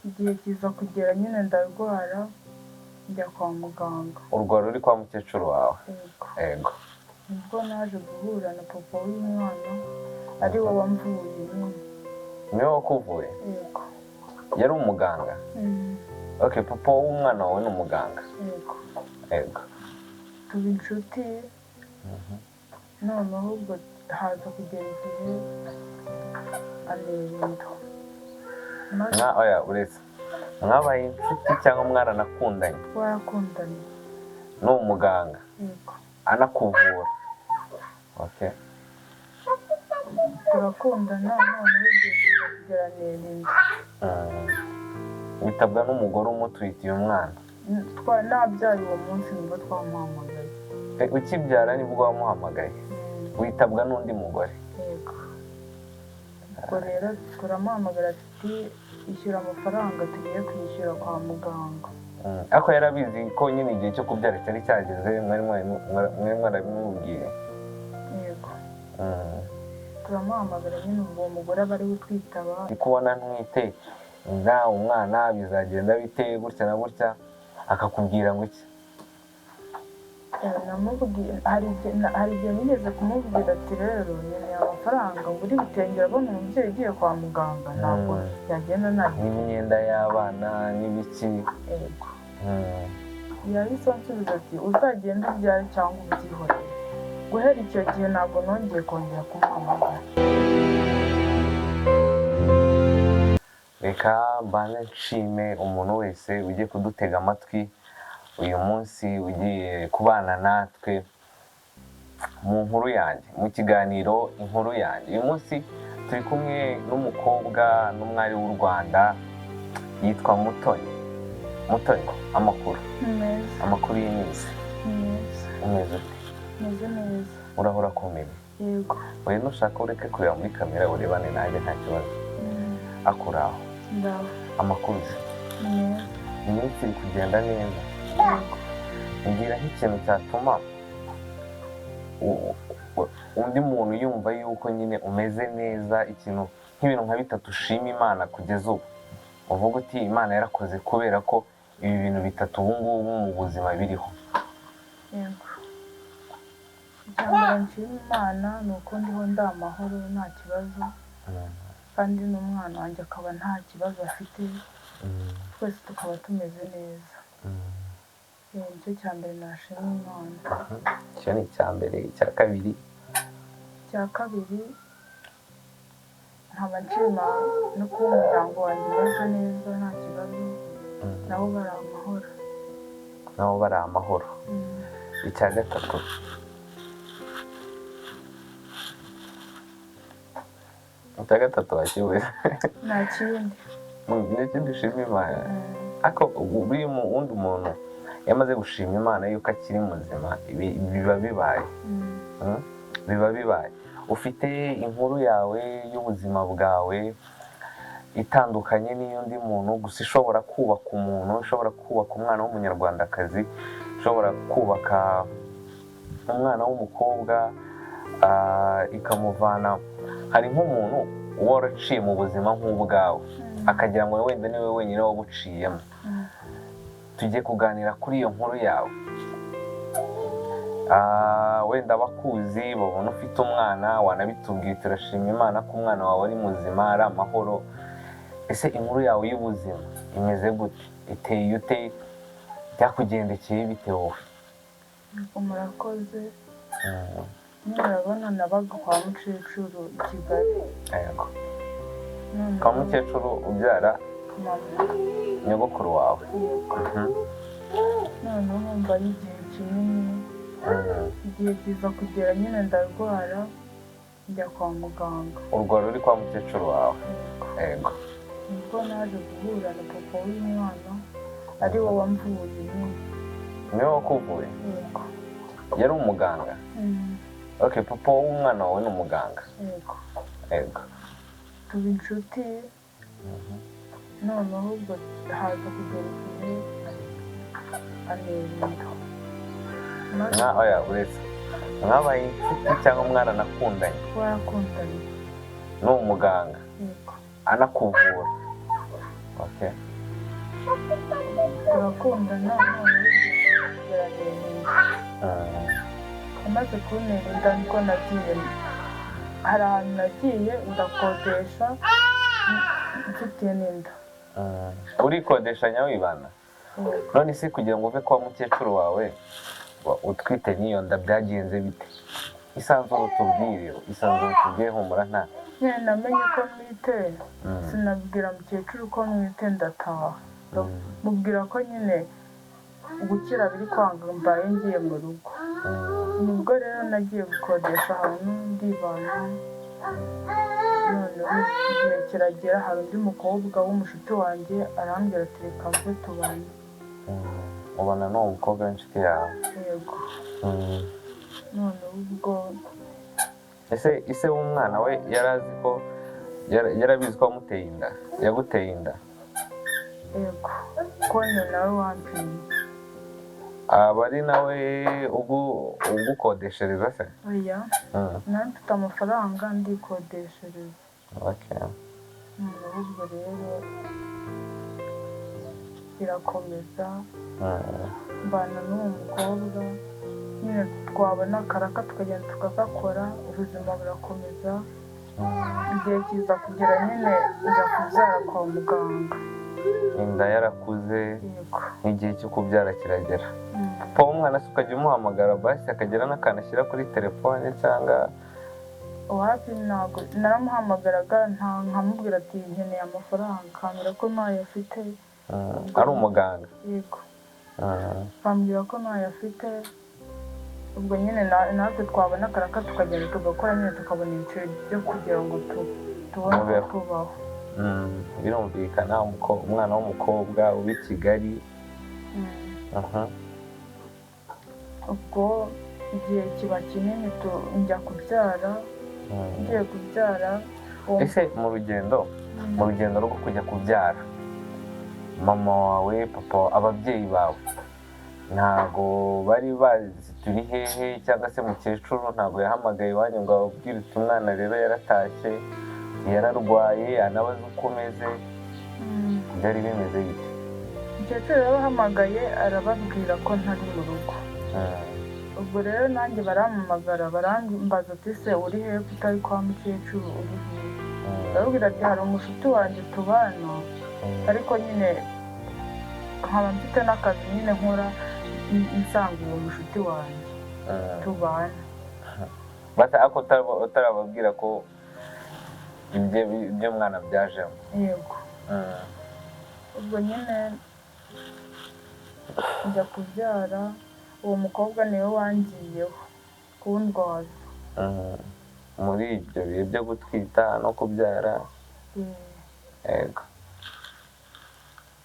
Igihe kiza kugera nyine ndarwara, njya kwa muganga. Urwara uri kwa mukecuru wawe? Yego. Yego. Nibwo naje guhura na papa w'umwana, ari we wamvuye nyine. Niwe wakuvuye? Yego. Yari umuganga? Mm. Okay, papa w'umwana wawe ni umuganga? Yego. Yego. Tuba inshuti, noneho ubwo haza kugera igihe antera inda. Maze Oya, uretse, mwabaye inshuti cyangwa mwaranakundanye? Twarakundanye. Ni umuganga? Yego. Anakuvura, okay. Turakundana, noneho igihe kiza kugera antera inda. Witabwa n'umugore umutwitiye umwana? Nabyaye uwo munsi nibwo twamuhamagaye. Ukibyara nibwo wamuhamagaye? Mm. Witabwa n'undi mugore? Yego. Ubwo rero turamuhamagara tuti: "Ishyura amafaranga tugiye kwishyura kwa muganga." Ariko yarabizi ko nyine igihe cyo kubyara cyari cyageze, mwari mwarabimubwiye? Yego. Turamuhamagara nyine, ubwo uwo mugore aba ari we utwitaba. Ndi kubona ntwite inda, umwana bizagenda bite, gutya na gutya, akakubwira ngo iki? Namubwiye, hari igihe nigeze kumubwira ati: "Rero nkeneye amafaranga ngura ibitenge." Urabona umubyeyi ugiye kwa muganga ntabwo yagenda nta N'imyenda y'abana n'ibiki. Yego. Yahise ansubiza ati: "Uzagende ubyare cyangwa ubyihorere." Guhera icyo gihe ntabwo nongeye kongera kumuhamagara. Reka mbanze nshime umuntu wese ugiye kudutega amatwi uyu munsi, ugiye kubana natwe mu nkuru yanjye, mu kiganiro Inkuru Yanjye. Uyu munsi turi kumwe n'umukobwa n'umwari w'u Rwanda, yitwa Mutoni. Mutoni, amakuru? Ni meza. Amakuru y'iminsi? Ni meza. Umeze ute? Meze neza. Urahora akomeye? Yego. Oya, nushaka ureke kureba muri kamera, urebane nanjye, nta kibazo. Akuraho? Ndaho. Amakuru se? Ni meza. Iminsi iri kugenda neza? Yego. Mbwira nk'ikintu cyatuma undi muntu yumva yuko nyine umeze neza, ikintu nk'ibintu nka bitatu ushima Imana kugeza ubu, uvuga uti: "Imana yarakoze kubera ko ibi bintu bitatu ubu ngubu mu buzima biriho." Yego, icya mbere nshima Imana ni uko ndiho, ndi amahoro, nta kibazo, kandi n'umwana wanjye akaba nta kibazo afite, twese tukaba tumeze neza. Nicyo cya mbere nashima Imana. Icyo ni icya mbere. Icya kabiri? Icya kabiri, nkaba nshima no kuba umuryango wanjye umeze neza, nta kibazo, nabo bari amahoro. Nabo bari amahoro. Icya gatatu? Icya gatatu wakibuze? Nta kindi. Ni ikindi ushima Imana? Ariko buriya uwundi muntu iyo amaze gushima Imana yuko akiri muzima, biba bibaye. Biba bibaye. Ufite inkuru yawe y'ubuzima bwawe itandukanye n'iy'undi muntu, gusa ishobora kubaka umuntu, ishobora kubaka umwana w'umunyarwandakazi, ishobora kubaka umwana w'umukobwa, ikamuvana. Hari nk'umuntu uba waraciye mu buzima nk'ubwawe, akagira ngo wenda niwe wenyine wabuciyemo. Tugiye kuganira kuri iyo nkuru yawe. Wenda abakuzi babona ufite umwana, wanabitubwiye, turashima Imana ko umwana wawe ari muzima, ari amahoro. Ese inkuru yawe y'ubuzima imeze gute, iteye ute, byakugendekeye bite wowe? Yego, murakoze. Nyine urabona nabaga kwa mukecuru i Kigali. Yego. Noneho Kwa mukecuru ubyara mama. Nyogokuru wawe? Yego. Noneho mbayo igihe kinini. Igihe kiza kugera nyine ndarwara, njya kwa muganga. Urwara uri kwa mukecuru wawe? Yego. Yego. Nibwo naje guhura na papa w'umwana, ari we wamvuye nyine. Niwe wakuvuye? Yego. Yari umuganga? Okay, papa w'umwana wawe ni umuganga? Yego. Yego. Tuba inshuti, noneho ubwo haza kugera igihe antera inda. Maze Oya, uretse, mwabaye inshuti cyangwa mwaranakundanye? Twarakundanye. Ni umuganga? Yego. Anakuvura, okay. Turakundana, none biranezeza. Amaze kuntera inda niko nagiye, hari ahantu nagiye ndakodesha mfite n'inda. Urikodeshanya wibana? None se kugira ngo uve kwa mukecuru wawe utwite n'iyo nda byagenze bite? Isanzure utubwire, isanzure utubwire, humura nta Nyine namenye ko mwite, sinabwira mukecuru ko mwite, ndataha mubwira ko nyine gukira biri kwanga, mbaye ngiye mu rugo. Nibwo rero nagiye gukodesha ahantu ndibana. Noneho igihe kiragera, hari undi mukobwa w'umushuti wanjye arambwira ati: "Reka mve tubane." Ubona n'uwo mukobwa w'inshuti yawe? Yego. Noneho ubwo Ese ise w'umwana we yari azi ko yarabizi ko wamuteye inda, yaguteye inda? Yego, ko ni nawe wampimye. Aba ari nawe ugukodeshereza se? Oya. Nawe mfite amafaranga ndikodeshereza. Noneho ubwo rero birakomeza, mbana n'uwo mukobwa nyine, twabona akaraka tukagenda tukagakora, ubuzima burakomeza. Igihe kiza kugera nyine njya kubyara kwa muganga. Inda yarakuze? Yego. N'igihe cyo kubyara kiragera. Papa w'umwana se ukajya umuhamagara basi akagira n'akantu ashyira kuri telefone cyangwa? Wapi, ntabwo naramuhamagaraga, nta nkamubwira ati: "Nkeneye amafaranga," akambwira ko ntayo afite. Ari umuganga? Yego. Akambwira ko ntayo afite. Ubwo nyine natwe twabona akaraka tukagenda tugakora nyine, tukabona ibiceri byo kugira ngo tubone uko Mubeho. tubaho. Birumvikana umwana w'umukobwa uba i Kigali. Ubwo igihe kiba kinini, njya kubyara. Ngiye kubyara uwo Ese mu rugendo rwo kujya kubyara, mama wawe, papa wawe, ababyeyi bawe ntago bari bazi turi hehe? Cyangwa se mukecuru ntago yahamagaye iwanyu ngo ababwire uti: "Umwana rero yaratashye, yararwaye," anabaze uko umeze? Byari bimeze bite? Umukecuru yarabahamagaye, arababwira ko ntari mu rugo. Ubwo rero nanjye barampamagara, barambaza ati: "Se uri hehe ko utari kwa mukecuru, uri hehe?" Ndababwira ati: "Hari umushuti wanjye tubana, ariko nyine nkaba mfite n'akazi nyine nkora nsanga uwo mushuti wanjye tubana." Bata ako utarababwira ko ibyo mwana byajemo? Yego. Ubwo nyine njya kubyara, uwo mukobwa niwe wangiyeho kundwaza. Muri ibyo bihe byo gutwita no kubyara? Yego.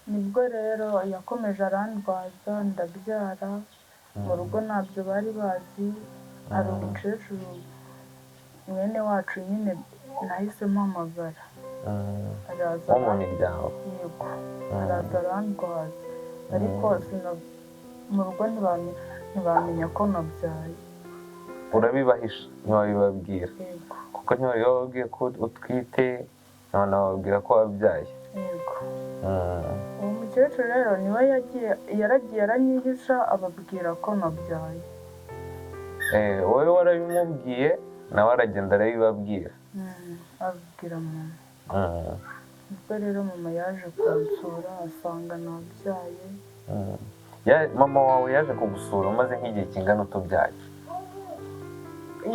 Nibwo rero yakomeje arandwaza, ndabyara. Mu rugo ntabyo bari bazi. Hari umukecuru mwene wacu nyine nahise mpamagara, araza. Wo mu miryango? Yego. Araza arandwaza, ariko mu rugo ntibamenya ko nabyaye. Urabibahisha, ntiwabibabwira? Yego. Kuko ntiwari wababwiye ko utwite, ntiwanababwira ko wabyaye? Yego. Uwo mukecuru rero niwe yagiye, yaragiye aranyihisha, ababwira ko nabyaye. Wowe warabimubwiye, nawe aragenda arabibabwira? Abibwira mama. Nibwo rero mama yaje kunsura asanga nabyaye. Mama wawe yaje kugusura umaze nk'igihe kingana utubyaye?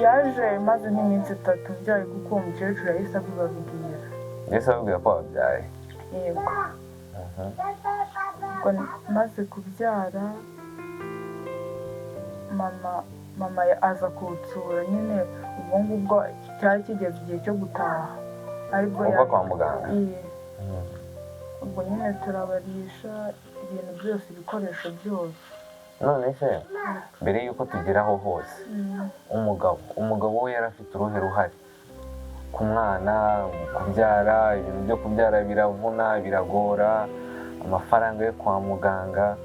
Yaje maze nk'iminsi 3 mbyaye, kuko uwo mukecuru yahise abibabwira. Yahise ababwira ko wabyaye? Yego. Ubwo maze kubyara, mama aza kunsura nyine. Ubwo ngubwo cyari kigeze igihe cyo gutaha, aribwo Uva yaje. kwa muganga? Iye. Ubwo nyine turabarisha ibintu byose, ibikoresho byose. None se mbere y'uko tugera aho hose, umugabo we yari afite uruhe ruhare ku mwana, mu kubyara? Ibintu byo kubyara biravuna, biragora, amafaranga yo kwa muganga.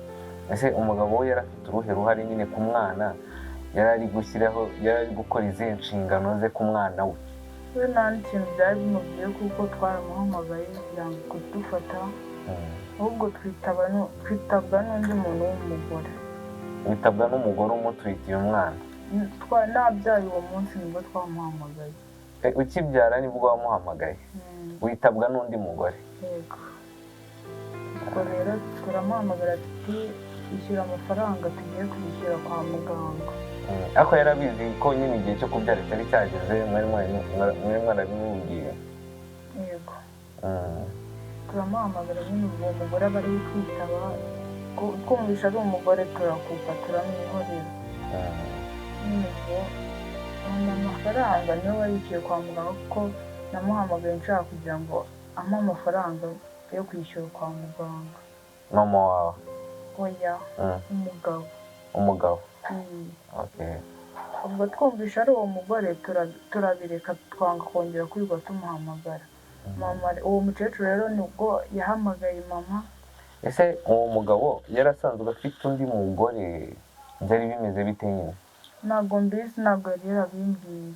Ese umugabo we yari afite uruhe ruhare nyine ku mwana? Yari ari gushyiraho, yari ari gukora izihe nshingano ze ku mwana we? We nta n'ikintu byari bimubwiye, kuko twaramuhamagaye yanga kudufata. Ahubwo twitabwa n'undi muntu w'umugore. Witabwa n'umugore umutwitiye umwana? Nabyaye uwo munsi nibwo twamuhamagaye. Ukibyara nibwo wamuhamagaye? Witabwa n'undi mugore? Yego. Ubwo rero turamuhamagara tuti ishyura amafaranga tugiye kwishyura kwa muganga. Ariko yarabizi ko nyine igihe cyo kubyara cyari cyageze, mwari mwarabimubwiye? Yego. Turamuhamagara nyine, uwo mugore aba ari kwitaba, twumvisha ari umugore turakupa turamwihorera. Nyine ubwo amafaranga niwe wayishyuye kwa muganga, kuko namuhamagaye nshaka kugira ngo ampe amafaranga yo kwishyura kwa muganga. Mama wawe? Oya, umugabo. Umugabo. Ubwo twumvisha ari uwo mugore turabireka, twanga kongera kwirirwa tumuhamagara. Mama, uwo mukecuru rero nibwo yahamagaye mama. Ese uwo mugabo yari asanzwe afite undi mugore, byari bimeze bite nyine? Ntabwo mbizi, ntabwo yari yarabimbwiye.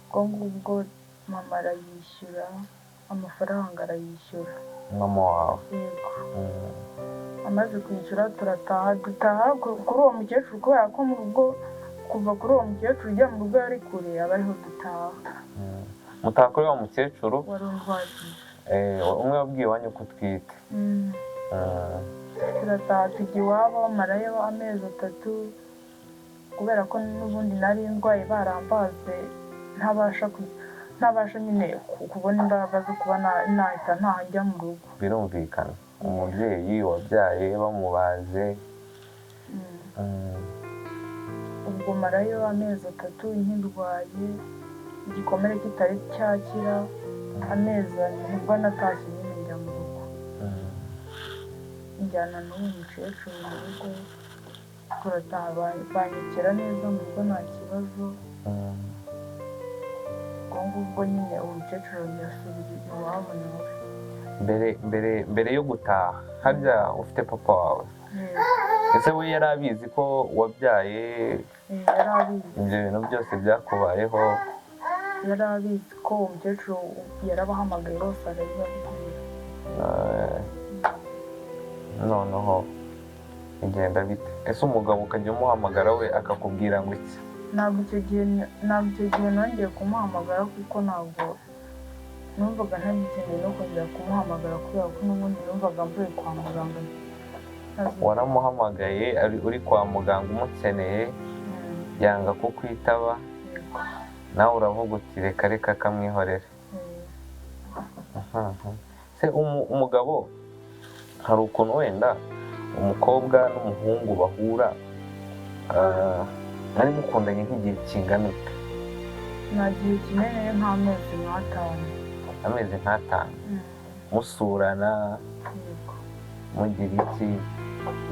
Ubwo ngubwo mama arayishyura, amafaranga arayishyura. Mama wawe? Yego. Amaze kwishyura turataha, dutaha kuri uwo mukecuru, kubera ko mu rugo, kuva kuri uwo mukecuru ujya mu rugo yari kure, aba ariho dutaha. Mutaha kuri wa mukecuru wari undwajije. Umwe wabwiye iwanyu ko utwite? Turataha tujya iwabo, marayo amezi 3, kubera ko n'ubundi nari ndwaye barambaze, ntabasha nyine kubona imbaraga zo kuba nahita ntaha njya mu rugo. Birumvikana, umubyeyi wabyaye bamubaze. Ubwo marayo amezi 3 nkirwaye, igikomere kitari cyakira, amezi 4 nibwo natashye nyine njya mu rugo. Njyana n'uwo mukecuru mu rugo, turataha banyakira neza mu rugo nta kibazo. Ubwo ngubwo nyine uwo mukecuru yasubira iwabo nawe. Mbere yo gutaha harya ufite papa wawe? Ese we yari abizi ko wabyaye? Yari abizi. Ibyo bintu byose byakubayeho? Yari abizi ko uwo mukecuru yarabahamagaye bose arabibabwira. Noneho bigenda bite? Ese umugabo ukajya umuhamagara we akakubwira ngo iki? Ntabwo icyo gihe nongeye kumuhamagara, kuko ntabwo numvaga ntagikeneye no kongera kumuhamagara, kubera ko n'ubundi numvaga mvuye kwa muganga. Waramuhamagaye uri kwa muganga umukeneye, yanga kukwitaba, nawe uravuga uti reka reka akamwihorera. Se umugabo hari ukuntu wenda umukobwa n'umuhungu bahura, mwari mukundanye nk'igihe kingana ute? Nta gihe kinini, nk'amezi nk'atanu. Amezi nk'atanu musurana, mugira iki,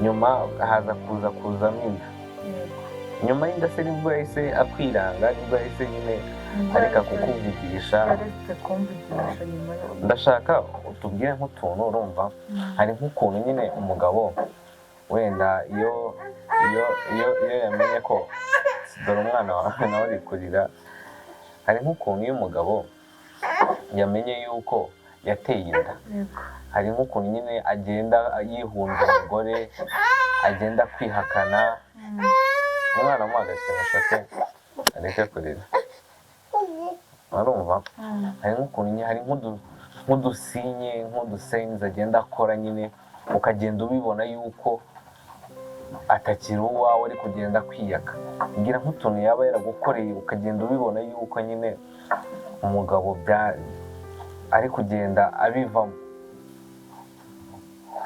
nyuma haza kuzamo inda. Nyuma y'inda se nibwo yahise akwiranga, nibwo yahise nyine areka kukuvugisha? Yaretse kumvugisha nyuma. Ndashaka utubwire nk'utuntu, urumva hari nk'ukuntu nyine umugabo wenda iyo iyo iyo iyo yamenye ko dore umwana wawe nawe ari kurira, hari nk'ukuntu iyo umugabo yamenye yuko yateye inda, hari nk'ukuntu nyine agenda yihunza umugore, agenda kwihakana. Umwana amuha agakinisho ke areke kurira, urumva hari nk'ukuntu hari nk'udusinye nk'udusenzi agenda akora nyine, ukagenda ubibona yuko atakiri uwawe, ari kugenda kwiyaka. Mbwira nk'utuntu yaba yaragukoreye ukagenda ubibona yuko nyine umugabo ari kugenda abivamo.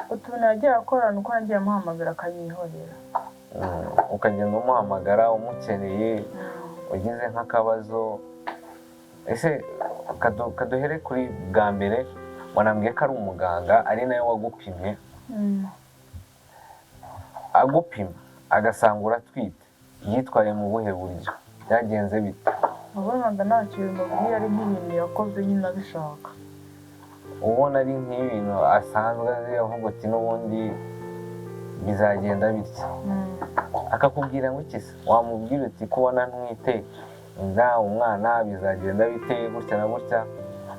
Utuntu yagiye akorana uko yagiye amuhamagara akanyihorera. Ukagenda umuhamagara umukeneye, ugize nk'akabazo. Ese kaduhere kuri bwa mbere wanambwiye ko ari umuganga, ari nawe wagupimye, agupima agasanga uratwite, yitwaye mu buhe buryo, byagenze bite? Wabonaga ntacyo bimubwiye, ari nk'ibintu yakoze nyine abishaka. Ubona ari nk'ibintu asanzwe azi, avuga uti n'ubundi bizagenda bitya, akakubwira ngo iki se? Wamubwira uti kubona ntwite inda umwana bizagenda bite gutya na gutya,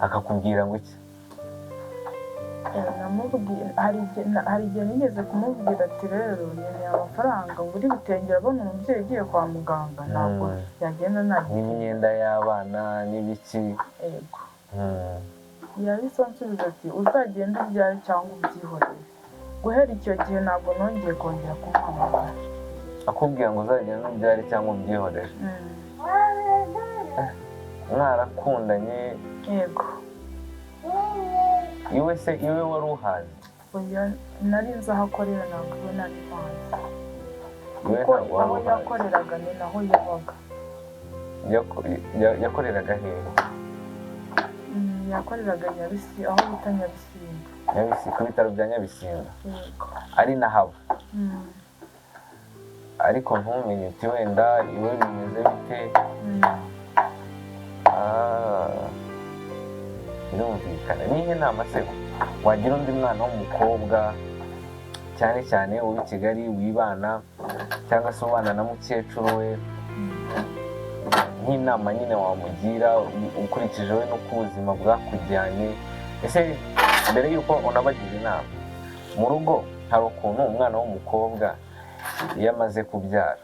Akakubwira ngo iki? Hari igihe nigeze kumubwira ati rero nkeneye amafaranga ngura ibitenge, urabona umubyeyi ugiye kwa muganga ntabwo yagenda nta n'imyenda y'abana n'ibiki. Yego. Yahise ansubiza ati uzagenda ubyare cyangwa ubyihorere. Guhera icyo gihe ntabwo nongeye kongera kumuhamagara. Akubwira ngo uzagenda ubyare cyangwa ubyihorere. Mwarakundanye? Yego. Iwe se, iwe wari uhazi? Nari nzi aho akorera, ntabwo iwe nari mpazi. Kuko aho yakoreraga ni naho yabaga. Yakoreraga hehe? Yakoreraga Nyabisi, aho bita Nyabisindu. Ku bitaro bya Nyabisindu. Ari nahaba. Ariko ntumenye uti wenda iwe bimeze bite? Birumvikana. Nihe nama se wagira undi mwana w'umukobwa, cyane cyane uw'i Kigali wibana cyangwa se ubana na mukecuru we, nk'inama nyine wamugira ukurikije we n'uko ubuzima bwakujyanye? Ese mbere y'uko unabagira inama, mu rugo hari ukuntu umwana w'umukobwa iyo amaze kubyara,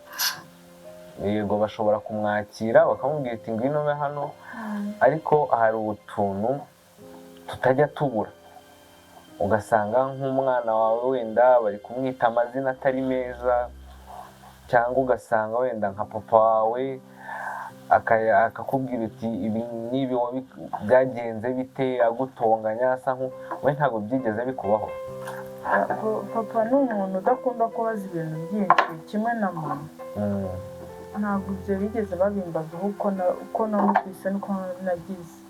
yego bashobora kumwakira bakamubwira ati ngwino ube hano, ariko hari utuntu tutajya tubura, ugasanga nk'umwana wawe wenda bari kumwita amazina atari meza, cyangwa ugasanga wenda nka papa wawe akakubwira uti ibi n'ibi byagenze bite, agutonganya asa nku we. Ntabwo byigeze bikubaho? Papa ni umuntu udakunda kubaza ibintu byinshi kimwe na mama. Ntabwo ibyo bigeze babimbaza uko namutwise n'uko nagize,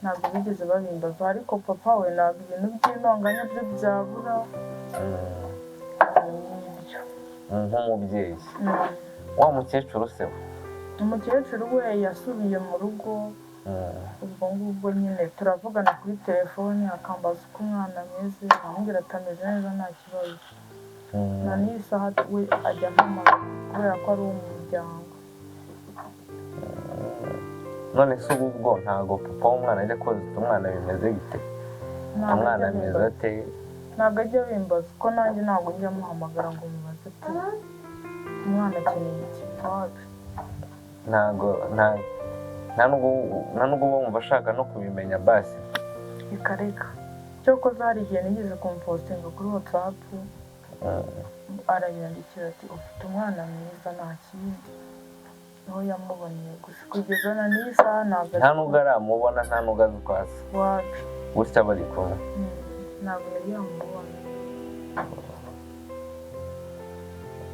ntabwo bigeze babimbaza. Ariko papa we ntabwo ibintu by'intonganya byo byabura. Nk'umubyeyi wa mukecuru se we? Umukecuru we yasubiye mu rugo. Ubwo ngubwo nyine turavugana kuri telefoni, akambaza uko umwana ameze, akamubwira ati ameze neza nta kibazo. Na n'iyi saha we ajya ampamagara kubera ko ari uwo mu muryango. None se ubu ubwo ntabwo papa w'umwana ajya koza umwana bimeze bite? Umwana ameze ate? Ntabwo ajya abimbaza, kuko nanjye ntabwo njya amuhamagara ngo mubaze ati umwana akeneye iki wacu. Ntabwo nta nubwo wumva ashaka no kubimenya basi? Reka reka. Cyokoze hari igihe nigeze kumupostinga kuri WhatsApp, aranyandikira ati ufite umwana mwiza, nta kindi. Niho yamuboneye gusa, kugeza na n'iyi saha ntabwo nta nubwo aramubona, nta nubwo azi uko asa wacu gutya bari kumwe. Ntabwo yari yamubona.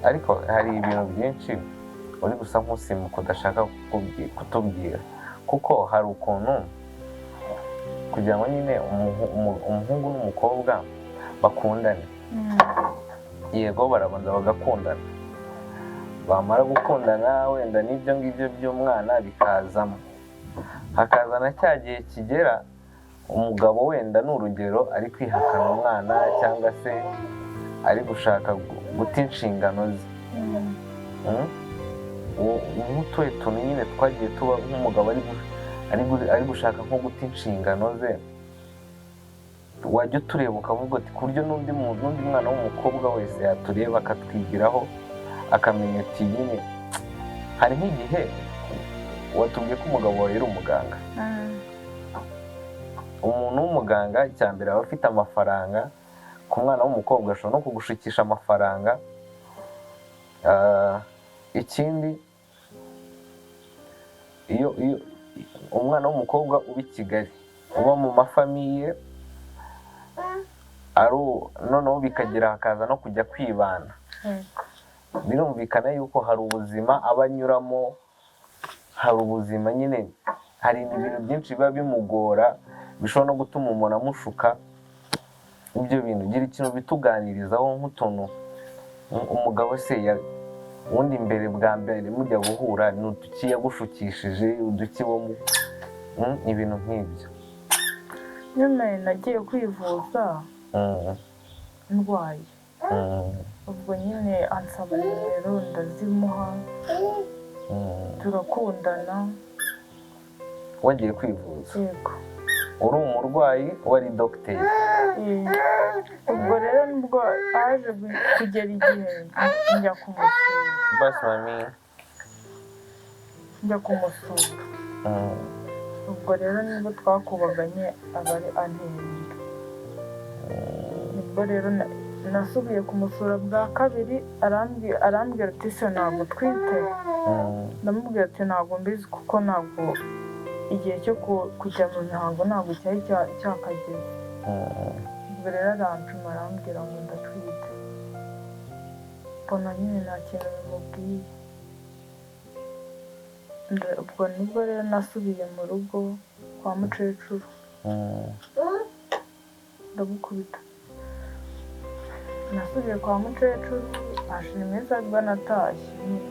Ariko hari ibintu byinshi uri gusa nk'usimuka udashaka kutubwira, kuko hari ukuntu kugira ngo nyine umuhungu n'umukobwa bakundane, yego barabanza bagakundana, bamara gukundana wenda n'ibyo ngibyo by'umwana bikazamo, hakazana cya gihe kigera umugabo wenda ni urugero ari kwihakana umwana cyangwa se ari gushaka guta inshingano ze. Nk'utuye tuntu nyine twagiye tuba nk'umugabo ari gushaka nko guta inshingano ze, wajya utureba ukavuga uti ku buryo n'undi mwana w'umukobwa wese yatureba akatwigiraho akamenya ati nyine. Hari nk'igihe watubwiye ko umugabo wawe yari umuganga. Umuntu w'umuganga icya mbere aba afite amafaranga, ku mwana w'umukobwa ashobora no kugushukisha amafaranga. Ikindi iyo umwana w'umukobwa uba i Kigali uba mu mafamiye, noneho bikagera hakaza no kujya kwibana, birumvikana yuko hari ubuzima aba anyuramo, hari ubuzima nyine, hari ibintu byinshi biba bimugora bishobora no gutuma umuntu amushuka. Ibyo bintu gira ikintu bituganirizaho nk'utuntu umugabo se ubundi mbere bwa mbere mujya guhura ni uduki yagushukishije, uduki wo ibintu nk'ibyo. Nyine nagiye kwivuza ndwaye, ubwo nyine ansaba nimero ndazimuha, turakundana. Wagiye kwivuza? Yego. Uri umurwayi, wari dogiteri? Ubwo rero nibwo haje kugera igihe njya kumusura. Basi mami. Njya kumusura. Ubwo rero nibwo twakubaganye, aba ari antera inda. Nibwo rero nasubiye kumusura bwa kabiri, arambwira ati: "Se ntabwo utwite?" Ndamubwira ati: "Ntabwo mbizi, kuko ntabwo igihe cyo kujya mu mihango ntabwo cyari cyakageze." Ubwo rero arampima, arambwira ngo ndatwite. Mbona nyine nta kintu bimubwiye. Ubwo nibwo rero nasubiye mu rugo kwa mukecuru. Ndamukubita. Nasubiye kwa mukecuru hashira iminsi, aribwo natashye nyine.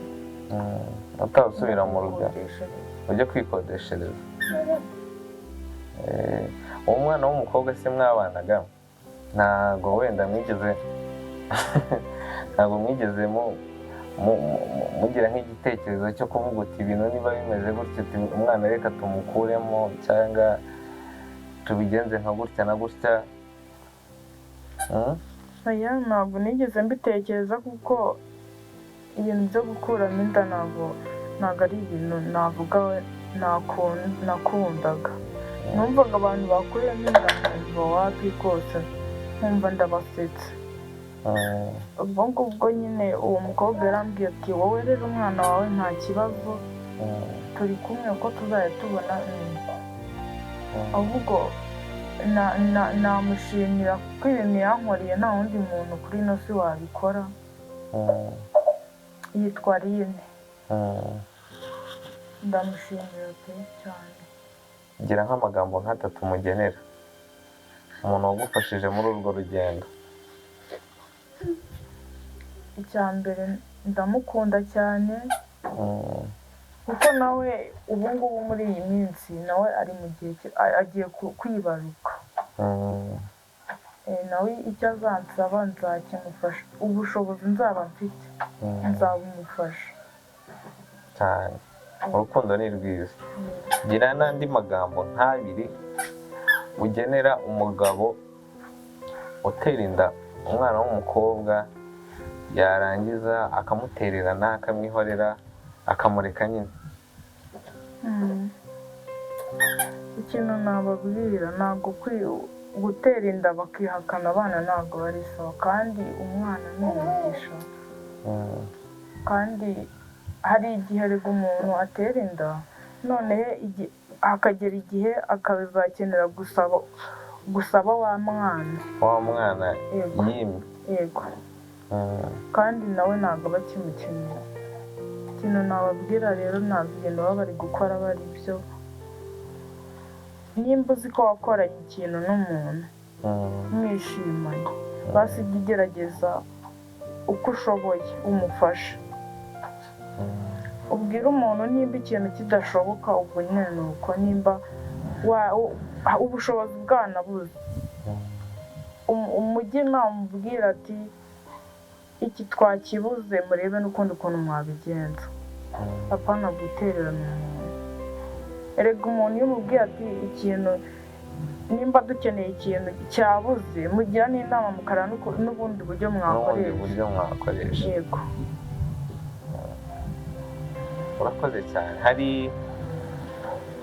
Utaha usubira mu rugo? Kwikodeshereza. Ujya kwikodeshereza. Uwo mwana w'umukobwa se mwabanaga, ntabwo wenda mwigeze, ntabwo mwigeze mugira nk'igitekerezo cyo kuvuga uti: "Ibintu niba bimeze gutya, uti umwana reka tumukuremo, cyangwa tubigenze nka gutya na gutya"? Oya, ntabwo nigeze mbitekereza, kuko ibintu byo gukuramo inda ntabwo ari ibintu navuga nakundaga. Numvaga abantu bakuyemo inda nkumva wapi rwose, nkumva ndabasetse. Ubwo ngubwo nyine uwo mukobwa yarambwiye ati: "Wowe rero umwana wawe nta kibazo, turi kumwe, uko tuzajya tubona ni uko." Ahubwo namushimira kuko ibintu yankoreye nta wundi muntu kuri ino si wabikora. Yitwa Aline. Ndamushimira pe, cyane. Gira nk'amagambo nk'atatu mugenera, umuntu wagufashije muri urwo rugendo. Icya mbere, ndamukunda cyane, kuko nawe ubu ngubu muri iyi minsi nawe ari mu gihe agiye kwibaruka. Nawe icyo azansaba nzakimufasha, ubushobozi nzaba mfite nzabumufasha. Cyane, urukundo ni rwiza. Gira n'andi magambo nk'abiri ugenera umugabo utera inda umwana w'umukobwa, yarangiza akamutererana, akamwihorera, akamureka nyine. Ikintu nababwira, ntabwo gutera inda bakihakana abana ntabwo bari sawa, kandi umwana ni umugisha. Kandi hari igihe erega umuntu atera inda, noneho hakagera igihe akazakenera gusaba wa mwana. Wa mwana. Yego. Yimye. Yego. Kandi nawe ntabwo aba akimukeneye. Ikintu nababwira rero, ntabwo ibintu baba bari gukora bari byo. Nimba uzi ko wakoranye ikintu n'umuntu mwishimanye, basi jya ugerageza uko ushoboye umufashe. Ubwire umuntu nimba ikintu kidashoboka, ubwo nyine ni uko, nimba ubushobozi bwanabuze, umujye inama, umubwire ati: "Iki twakibuze, murebe n'ukundi kuntu mwabigenza." Apana gutererana umuntu. Erega umuntu iyo umubwiye ati: "Ikintu, nimba dukeneye ikintu cyabuze," mugira n'inama, mukareba n'ubundi buryo n'ubundi mwakoresha. Buryo mwakoresha. Yego. Urakoze cyane.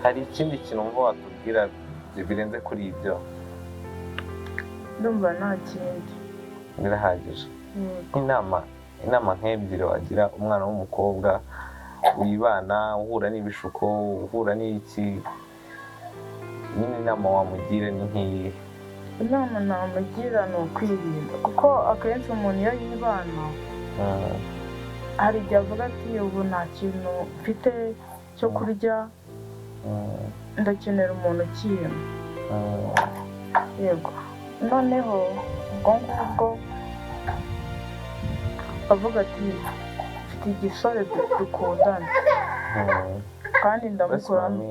Hari ikindi kintu wumva watubwira birenze kuri ibyo? Ndumva nta kindi. Birahagije. Yego. Inama nk'ebyiri wagira umwana w'umukobwa wibana, uhura n'ibishuko, uhura n'iki nyine, inama wamugira ni nk'iyi? Inama namugira ni ukwirinda, kuko akenshi umuntu iyo yibana hari igihe avuga ati: "Ubu nta kintu mfite cyo kurya, ndakenera umuntu ukimpa." Yego, noneho ubwo ngubwo avuga ati: "Mfite igisore dukundana kandi Basi ndamukora." mami.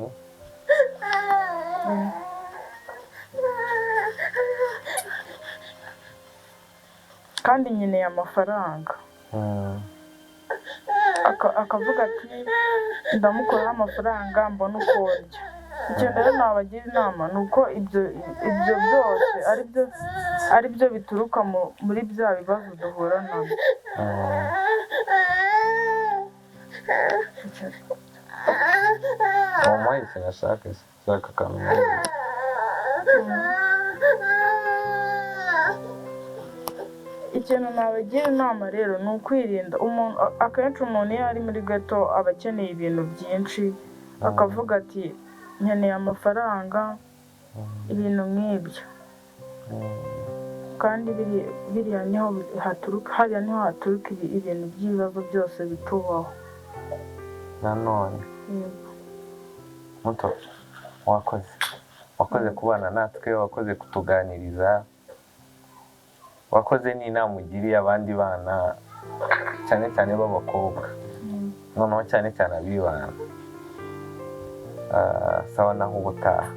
Kandi nkeneye amafaranga. Akavuga ati: "Ndamukoraho amafaranga mbone uko ndya." Icyo rero nabagira inama ni uko ibyo byose ari byo bituruka muri bya bibazo duhura nabyo. Wamuhaye ikintu ashaka se? Shaka akantu umuhe. Ikintu nabagira inama rero ni ukwirinda. Umuntu akenshi, umuntu iyo ari muri gato aba akeneye ibintu byinshi, akavuga ati: "Nkeneye amafaranga," ibintu nk'ibyo. Kandi biriya niho haturuka, hariya niho haturuka ibintu by'ibibazo byose bitubaho. Nanone. Yego. Muto, wakoze kubana natwe, wakoze kutuganiriza, wakoze n'inama ugiriye abandi bana, cyane cyane b'abakobwa, noneho cyane cyane abibana. Ah, sawa, naho ubutaha.